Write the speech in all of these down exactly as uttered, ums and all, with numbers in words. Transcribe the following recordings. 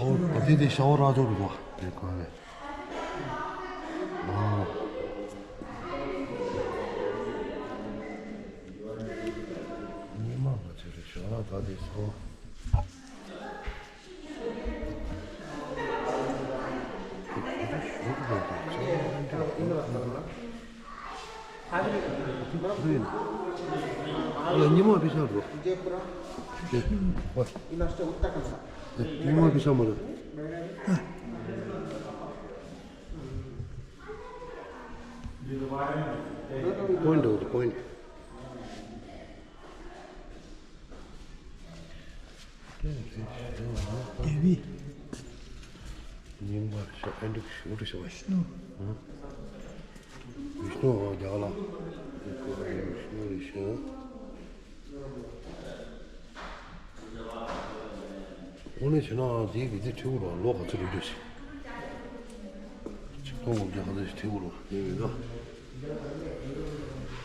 ཨོ། ཨ། དེ་དེ་ཤ་བ་ར་ཅོ་རུ་བ། དེ་ག་རེ། ཨོ། ཉི་མ་ག་ཚོད་རེད་ཤ་བ་ད་དེ་སོ། ཉི་མ་པི་ཤ་རུ། ཉི་མ་པི་ཤ་མ་རུ། Point འདུག point. དེ་བི། ཉིན་པར་ཤོག་ཨེ་འགྲིག་ཤོག་འགྲིག་ཤོག་ཨ། བིཤ་ནུ་ཨོ་རྒྱ་གར་ལ། བིཤ་ནུ་རེད་ཤག་དངོས་གནས་བྱས་ན་དེའི་གི་དེ་ཁྲིད་དགོས་རེད་བ། ལོ་ག་ཚོད་རེད་འདྲ་ཞིག་ཆིག་སྟོང་དགུ་བརྒྱ་ག་ཚོད་ཞིག་ཁྲིད་དགོས་རེད་བ། དེ་མིན་ན་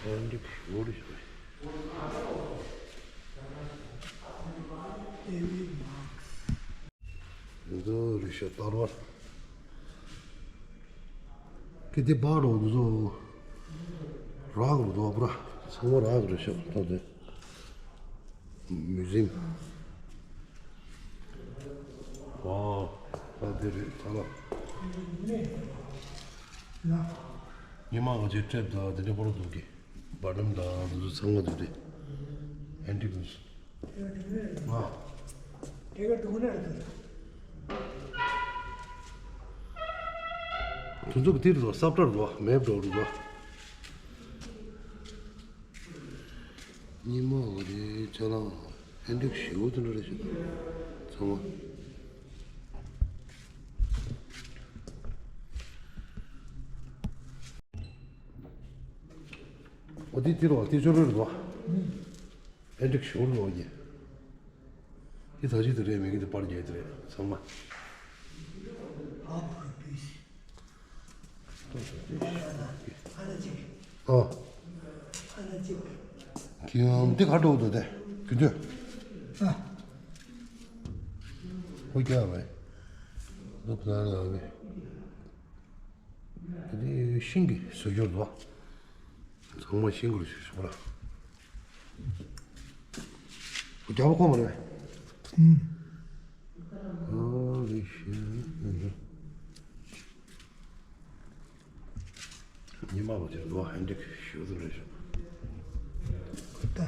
ཨེ་འགྲིག་ཡོད་རེད་ཞུ་བ། ཨེ་འདྲ་རེད་ཤག་ལྟར་བ། ཁྱེད་དེ་པར་འགྲོ་འདུག་ཚོ། རག་རུ་འགྲོ་བ་པུ་ར་ཚང་མ་རག་རུ་ཤག་ད་དེ། Museum. Wow. ད་དེ་རེད་ད་ལ། ཉི་མ་ང་ཚོའི་ཊེབ་དང་དེ་འདྲ་པོ་རུ་འདུག་གི། བ་ཌམ་དང་དེ་ཚོ་ཚང་མ་འདུག་དེ། ཨེན་ཊི་ཀུ་སི། ང་། དེ་ག་འདུག་ན་རེད། དེ་ཚོ་གི་དེ་རེད་དོ། སབ་ཊར་དོ། མེབ་འགྲོ་རུ་དོ། ཉི་མ་འོ་རེད་ཅ་ལག་ཨེ་འགྲིག་ཞེ་པོ་དེ་འདྲ་རེད་ཤག་ཚང་མ། འོ་དེ་དེ་རོ་དེ་ཅོ་རོ་རེད་དོ། ཨེ་འགྲིག་ཞེ་པོ་རེད་དོ་ཡེ། དེ་ད་ཅི་དེ་རེད་མི་གི་དེ་པར་རྒྱག་དེ་རེད་ཚང་མ། ཨ། ཁྱེད་རང་འདི་ག་འགྲོ་འདུག་དེ། རྒྱུ་འདོད། ཨ། ཧོ་རྒྱག་བས། འདུག་ན་ལ་བས། དེ་ཤིང་གི་བཟོ་སྦྱོར་འདུག་ཚང་མ་ཤིང་གི་བཟོ་སྦྱོར། རྒྱ་བོ་ཁོ་མ་རེད། ཨུམ། ཨོ་རེད་ཤག་ཉི་མ་བ་དེ་ལོ་ཧན་ཌེག་ཞུ་དུ་རེད་ཤག་ད་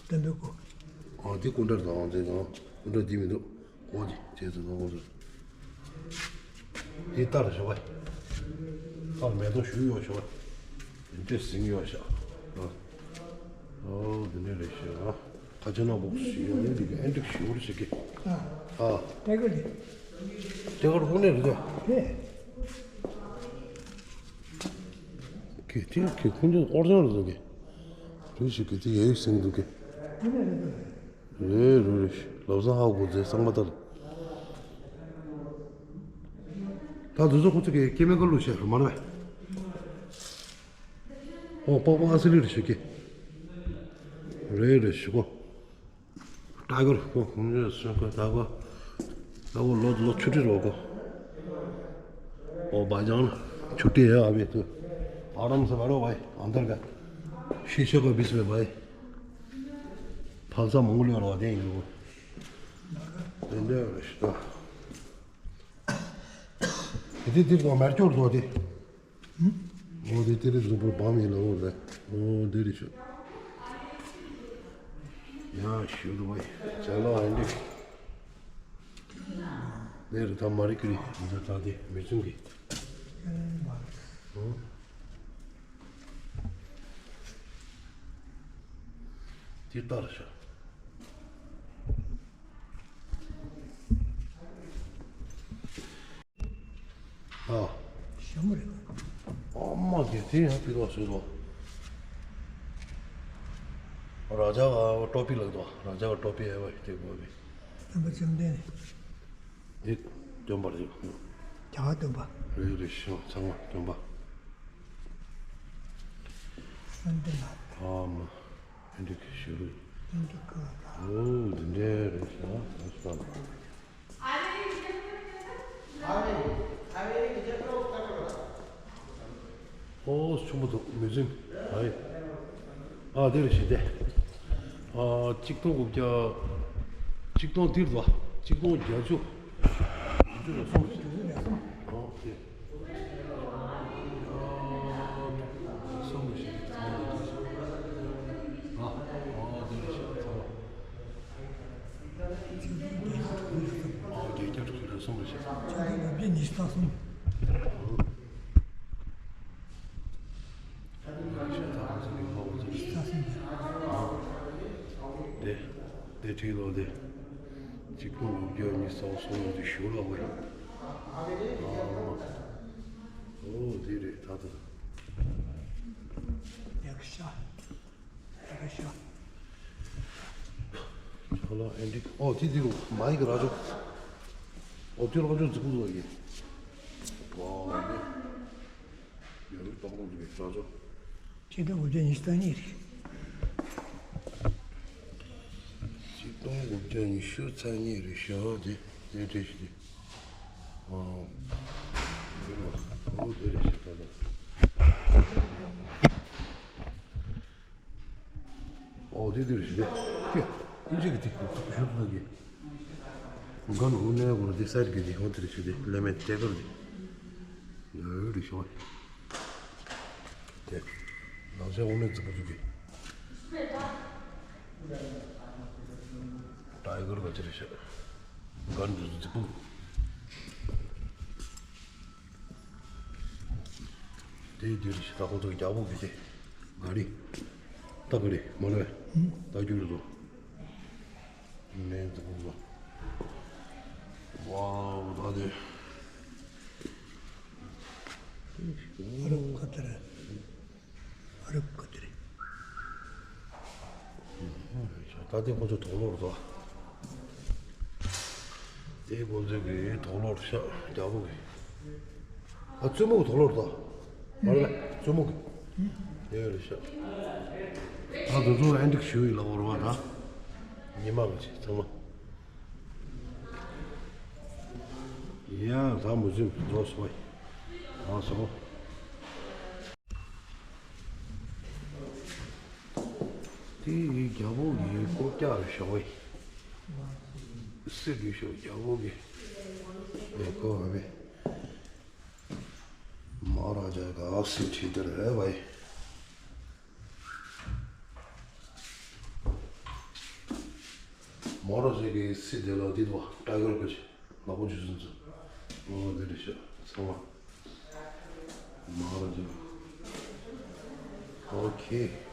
དེ་འདུག་གོ་ཨོ་དེ་ཀུན་ཏྲ་དང་དེ་དང་ཀུན་ཏྲ་དེ་མི་འདུག་ཨོ་དེ་དེ་ཚོ་དང་ཨོ་ཚོ། དེ་ལྟར་ཞོག་པ། ལྟར་མེ་ཏོག་ཞུ་ཡོད་ཞོག་པ། དེ་འདྲས་ཟིང་ཡོད་ཤག་ཨོ་དེ་འདྲས་རེད་ཤག་ཨ། ཁ་ཆེ་ན་བོག་སི་ཞིག་ཡོད་ནི་འདི་ག་ཨེ་འགྲིག་ཞུ་རེ་ཞིག་གི་ཨ། ཨ། ཏེ་ག་རེད། ཏེ་ག་རེ་དངོས་གནས་རེད་དོ། དེ། གི་ཏེ་ག་གི་ཁོང་ཚོ་ཨོར་ཇི་ནལ་རེད་དོ་གི་རེད་ཞིག་གི་ཏེ་ཡ་ཡིག་ཟིན་འདུག་གི་དངོས་གནས་རེད་དོ། རེད་རེད་རེད། ལབ་ས་ཧ་གོ་ཚེ་གཙང་མ་ལྟར། ད་དུས་ཚོད་ཁོ་ཚོ་གི་ཀེ་མི་ཀལ་བླུགས་བྱས་རེད་མ་རེད་པས། ཨོ་པགས་པ་ཨ་སི་ལི་རེད་ཞུ་གི་རེད་རེད་ཞུ་གོ་ད་གོ་ཁོ་ཁོང་ཚོས་སོན་ཁོ་ད་གོ་ད་གོ་ལོ་ལོ་ཆུ་ཁྲི་རོ་གོ་ཨོ་བ་ཅང་ཆུ་ཁྲི་ཡ་ཨ་བེ་ཏུ་ཨ་རམ་ས་བ་རོ་བའི་ཨན་དར་ག་ཤི་ཤོ་ག་བིས་བེ་བའི་ཕག་ས་མང་གོ་ལོ་རོ་དེ་ཡིན་གོ་དེ་འདྲ་རེད་ཞུ་ད་དེ་དེ་དེ་གོ་མར་ཅོར་རོ་དེ། ཨོ་དེ་དེ་རེད་གཟུགས་པོ་བམ་ཡིན་ལ་འོ་རེད། ཨོ་དེ་རེད་ཤོག་ཡ་ཞུ་རུ་བའི་ཅ་ལག་ཨེ་འདྲ་དེ་རེད། ད་མ་རི་ཀི་རི་འདི་ད་དེ་མི་ཚུན་གི་ཨོ་དེ་ལྟར་ཤོག་ཨ། ཞྭ་མོ་རེད། ཨ་མ་གི་དེ་ཡང་ཕི་ལོགས་སུ་ལོ། ར་ཇ་ག་ཏོ་པི་ལགས་དོ། ར་ཇ་ག་ཏོ་པི་ཨེ་བ་དེ་གོ་བི། སྟོན་པ་བཅོམ་ལྡན་འདས། འདི་སྟོན་པ་རེད། རྒྱ་གར་སྟོན་པ། རེད་རེད་ཤོ་ཚང་མ་སྟོན་པ། སན་ཏེ་ནཱ་ཐ། ཨ་མ། ཨེ་འདྲ་གི་ཞུ་རུ། ཨེ་འདྲ་གི་ཨོ་འདི་འདྲ་རེད་ཤག་ཨ་སྟོན་པ། ཨོ་ཆུང་མ་འདུག་མུས་ཛིམ། ཨ་ཡེ། ཨ་དེ་རེད་ཤི་དེ། ཨ་གཅིག་སྟོང་དགུ་བརྒྱ། གཅིག་སྟོང་འདིར་འདུག་གཅིག་སྟོང་བརྒྱད་ཅུ། བརྒྱད་ཅུ་ལ་སོང་ཤི། ཨོ་དེ། ཨ་སོང་ཤི། ཨ་ཨ་དེ་རེད་ཤི། ཨ་བརྒྱད་བརྒྱ་དྲུག་ཅུ་ལ་སོང་ཤི། ཆུང་དུ་བརྒྱ་ཉི་ཤུ་རྩ་གསུམ། དེ་དེ་ཁྲིད་ལོ་དེ། གཅིག་སྟོང་དགུ་བརྒྱ་ཉི་ཤུ་རྩ་གསུམ་ལོ་དེ་ཞུ་ལ་བས། ཨོ་དེ་རེད་ད་ད། ཡག་ཤ། ཡག་ཤ། ཆ་ལ་ཨེ་འདྲི་ཨོ་དེ་དེ་རུ་མ་ཡིག་ར་ཅོ། ཨོ་དེ་ར་ཅོ་ཛི་ཀུ་ལོ་ཡེ། ཝའོ་དེ། ཡོད་རེད་ཏོག་ཏོག་འདུག་གས་ར་ཅོ། ཆིག་སྟོང་དགུ་བརྒྱ་ཉི་ཤུ་རྩ་གཉིས་རེད། ཆིག་སྟོང་དགུ་བརྒྱ་ཉི་ཤུ་རྩ་གཉིས་རེད་ཤག་དེ་དེ་འདྲ་ཞིག་རེད། ཨོ། དེ་རེད་ཤག་ད་ལྟ། ཨོ་དེ་དེ་རེད་ཤག་དེ། དེ་ཨིན་ཇི་གི་དེ་ཁོ་ཚོ་ཤོད་ན་གི། ག་ནོ་ནས་གོ་ལ་དེ་སར་གི་དེ་ཧོ་དེ་རེད་ཤག་དེ་ལེ་མེད་ཏེ་གར་དེ། ཡོད་རེད་ཤག་དེ། ནང་ཆ་འོ་ནས་རྫིག་པོ་འདུག་གི། ཏའི་གར་ག་ཅི་རེད་ཤག་གར་འདི་རྫིག་པོ་འདུག་དེ་དེ་རེད་ཤག་ད་ཁོ་ཚོ་རྒྱ་པོ་གི་དེ། ག་རེ། ད་ག་རེ་མ་རེད། ད་རྒྱུ་རེད་དོ། མེད་འདུག་ལ། ཝའོ་ད་དེ། ཨ་རབ་ཁ་ཏེ་རེད། ཨ་རབ་ཁ་ཏེ་རེད། ད་དེ་ཁོ་ཚོ་དོག་ལོར་དོ། དེ་ཁོ་ཚོ་གི་དོག་ལོར་ཤག་རྒྱ་པོ་གི། ཨ་བཙུན་མོ་གི་དོག་ལོར་དོ། མ་རེད་བཙུན་མོ་གི། དེ་རེད་ཤག་ད་དེ་ཚོ་ཨེ་འགྲིག་ཞུ་ཡི་ལ་འོར་བ་ད། ཉི་མ་གི་ཚང་མ། ཡ་ད་མུས་ཛིམ་རྫོགས་སོང་བ། ཨ་སོང་། དེ་ཡི་རྒྱལ་པོ་གི་སྐོར་རྒྱག་རེད་ཤག་བས། སྲིད་དུ་ཤོག་རྒྱལ་པོ་གི་ལས་ཁོ་བ་བས། མ་ར་ཇ་ག་སྲིད་ཁྲི་དེར་རེད་བས། མ་ར་ཇ་གི་སྲིད་དེ་ལ་དེ་དུ་བ་ཏའི་གར་གི་ལ་ཁོ་ཇུ་ཟིན་ཚུ། ཨོ་དེ་རེད་ཤག་ཚང་མ། མ་ར་ཇ། ཨོ་ཁེ།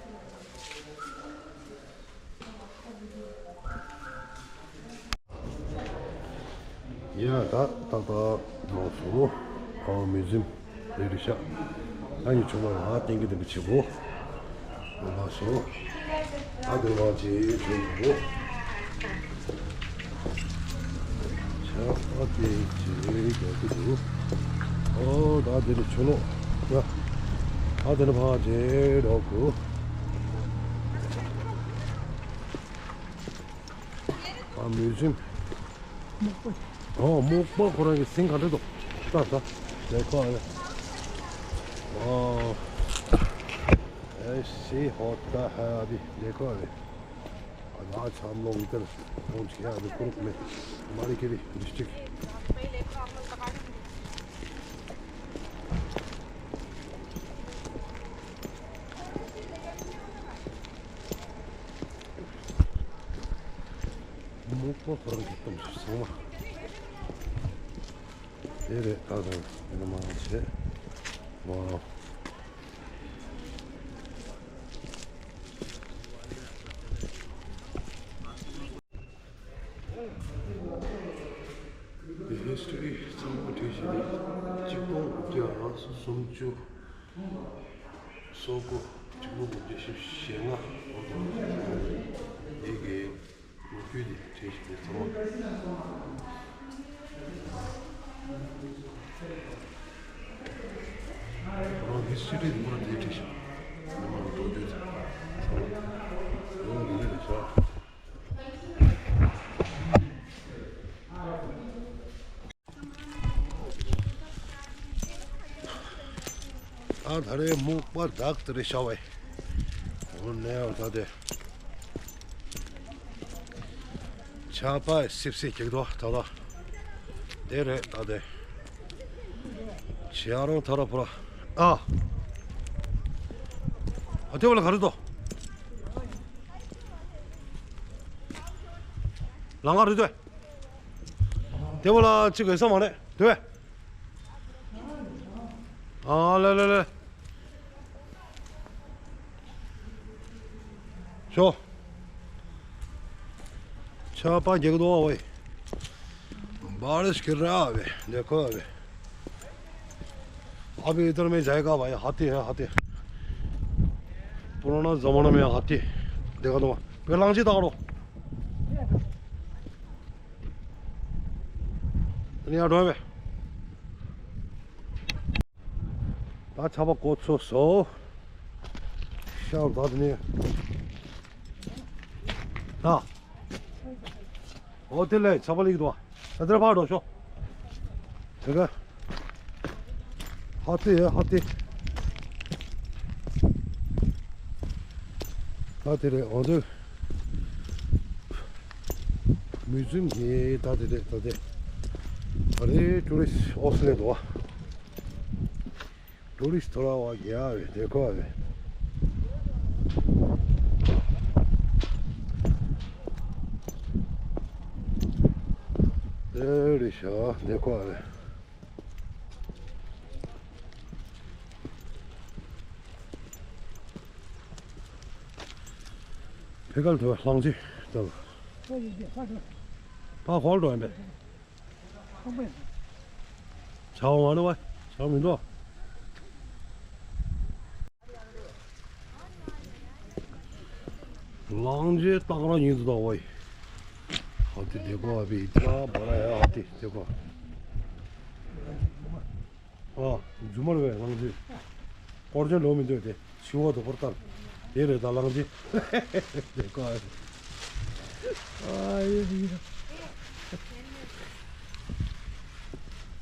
ཡ་ད་ཏག་ཏག་ལོག་སོང་། ཨོ་མུས་ཛིམ་རེད་རེད་ཤག་ཨ་ནི་ཆུང་མ་ལ་ཏན་གི་ཏན་གི་བྱེད་གོ། ལོག་སོང་། ཨ་དེ་མ་བྱེད་ཆུང་གོ། ཆ་ཨ་དེ་བྱེད་རྒྱག་གི་འདུག་ཨོ་ད་དེ་ནི་ཆུ་ལོག་ཡ། ཨ་དེ་ནི་ཕ་བྱེད་རོགས་གོ། ཨ་མུས་ཛིམ། ཨོ་མོག་པ་ཁོ་རང་གི་སིང་ག་འདྲ་འདུག་ལྟ་ལྟ། ལེ་ཁོ་ཨ་ཡ། ཨོ། ཨེ་སི་ཧོ་ཏ་ཧ་བི་ལེ་ཁོ་ཨ་བི། ཨ་ད་ཆམ་ལོང་ཏར་ཁོང་ཆེ་ཨ་བི་ཀུ་རུག་མེ། མ་རི་ཀེ་རི་ཌིསི་ཊིག་མོག་པ་ཁོ་རང་གི་གཏམ་ཞིག་ཚང་མ། དེ་རེད་ད་དང་དེ་ནི་མ་བྱེད། ཝའོ། དེ་ཧིས་ཊོ་རི་ཚང་མ་བྲིས་ཤིག་རེད། གཅིག་སྟོང་དགུ་བརྒྱ་སུམ་ཅུ། སོ་དགུ། གཅིག་སྟོང་དགུ་བརྒྱ་བཞི་བཅུ་ཞེ་ལྔ། འོ་དེ་གའི་ལོ་རྒྱུས་དེ་བྲིས་ཤིག་རེད་ཚང་མ། ཁོ་རང་ཧིས་ཊོ་རི་དེ་མོ་ར་དེ་བྲིས་ཤིག་མི་མང་གི་ལོ་རྒྱུས་དེ་ཚང་མ་ཡོང་གི་ཡོད་རེད་ཤག་ཨ་ ད་རེས་སྨུག་པ་དག་ཏུ་རེ་ཤ་བའི། འོ་ནས་ད་དེ། ཆར་པ་སིབ་སིབ་ཅིག་འདུག་ད་ལྟ། དེ་རེད་ད་དེ། ཆེ་ཨ་རང་ཐ་ར་ཕུ་ར། ཨ། ཨ་དེ་བ་ལ་ག་རེ་འདུག་ལང་ག་རེ་འདུག་དེ་བ་ལ་ཅི་གོས་ས་མ་རེད་དེ་བས། ཨ་ལེ་ལེ་ལེ། ཤོ། ཆར་པ་རྒྱག་གི་འདུག་ཨ་ཝེ། बारिश गिर रहा है अभी, देखो अभी। अभी इधर में जाएगा भाई, हाथी है, हाथी। पुराना जमाना में हाथी देखा तो। पे लांग जी तारो। नहीं हटो बे। ད་ཆར་པ་གོ་ཚོད་སོ། ཤར་ད་དེ་ནས། ད། ཨོ་དེ་ལས་ཆར་པ་ལིག་འདུག་ད་དེར་ཕར་འགྲོ་ཤོག་དེ་ག་ཧ་ཏི་ཧ་ཏི། ད་དེ་རེད་ཨོ་དེ། མུ་ཛིམ་གྱི་ད་དེ་རེད་ད་དེ། ད་རེད་ཊུ་རི་སི་ཨོ་སི་ལེ་འདུག टूरिस्ट थोड़ा हुआ गया है, देखो अभी। देखो अभी। ཕེ་ཀལ་ཐོ་ལྷང་ཅི་ཏལ། ཕ་ཧོལ་ཏོ་ཨེམ་པེ། ཆའོ་ང་ནི་བ། ཆའོ་མི་འདུག་ལང་རྗེས་སྟག་ར་ཉིན་དུ་དག་བ་ཡི། ཧ་ཏི་དེ་གོ་བ་བི་ཏི་ལ་བ་ར་ཡ་ཧ་ཏི་དེ་གོ། ཨ། རྫུན་མ་རེད་པས་ལང་རྗེས། སྐོར་ཅན་ལོ་མི་འདོད་དེ་ཤི་བོ་དོ་པོར་ལྟར། དེ་རེད་ད་ལང་རྗེས། དེ་གོ་ཨ་ཡེ་ཡེ།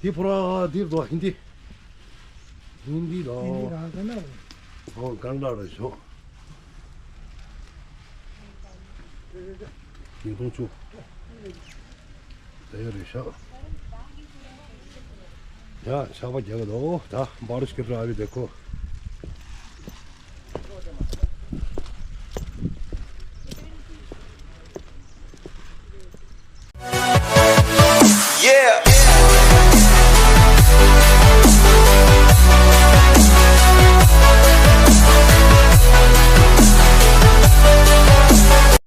དེ་ཕོ་ར་དེ་རྡོ་ཧིན་དི། ཧིན་དི་རོ། ཧིན་དི་ར་ག་ན་རེད། ཨོ་ག་ན་རེད་ཤོག་ཉིས་སྟོང་བཅུ། ད་ཡོད་རེད་ཤག་ཡ་ཆར་པ་རྒྱག་གི་འདུག་ད་बारिश गिर रहा है अभी देखो। Yeah.